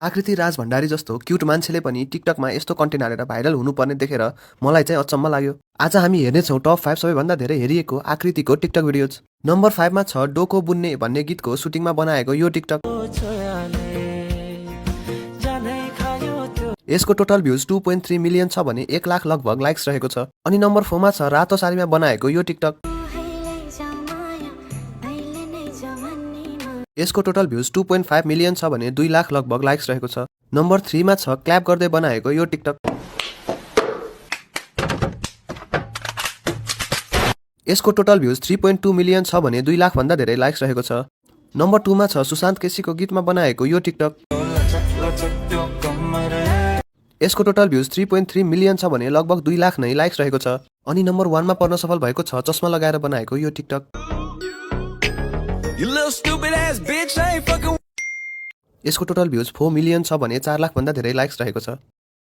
आकृति राज भण्डारी जस्तो क्युट मान्छेले पनि टिकटकमा यस्तो कन्टेन्ट हालेर भाइरल हुनुपर्ने देखेर मलाई चाहिँ अचम्म लाग्यो। आज हामी हेर्नेछौँ टप 5 सबैभन्दा धेरै हेरिएको आकृतिको टिकटक भिडियोज। नम्बर 5 मा छ डोको बुन्ने भन्ने गीतको सुटिङमा बनाएको यो टिकटक। यसको टोटल भ्युज 2.3 मिलियन छ भने 1 लाख लगभग लाइक्स रहेको छ। अनि नम्बर 4 मा छ रातो साडीमा बनाएको यो टिकटक। यसको टोटल भ्युज 2.5 मिलियन छ भने 2 लाख लगभग लाइक्स रहेको छ। नम्बर 3 मा छ क्ल्याप गर्दै बनाएको यो टिकटक। यसको टोटल भ्युज 3.2 मिलियन छ भने 2 लाख भन्दा धेरै लाइक्स रहेको छ। नम्बर 2 मा छ सुशान्त केसीको गीतमा बनाएको यो टिकटक। यसको टोटल भ्युज 3.3 मिलियन छ भने लगभग 2 लाख नै लाइक्स रहेको छ। अनि नम्बर 1 मा पर्न सफल भएको छ चस्मा लगाएर बनाएको यो टिकटक। यसको टोटल भ्युज 4 मिलियन छ भने 4 लाख भन्दा धेरै लाइक्स रहेको छ।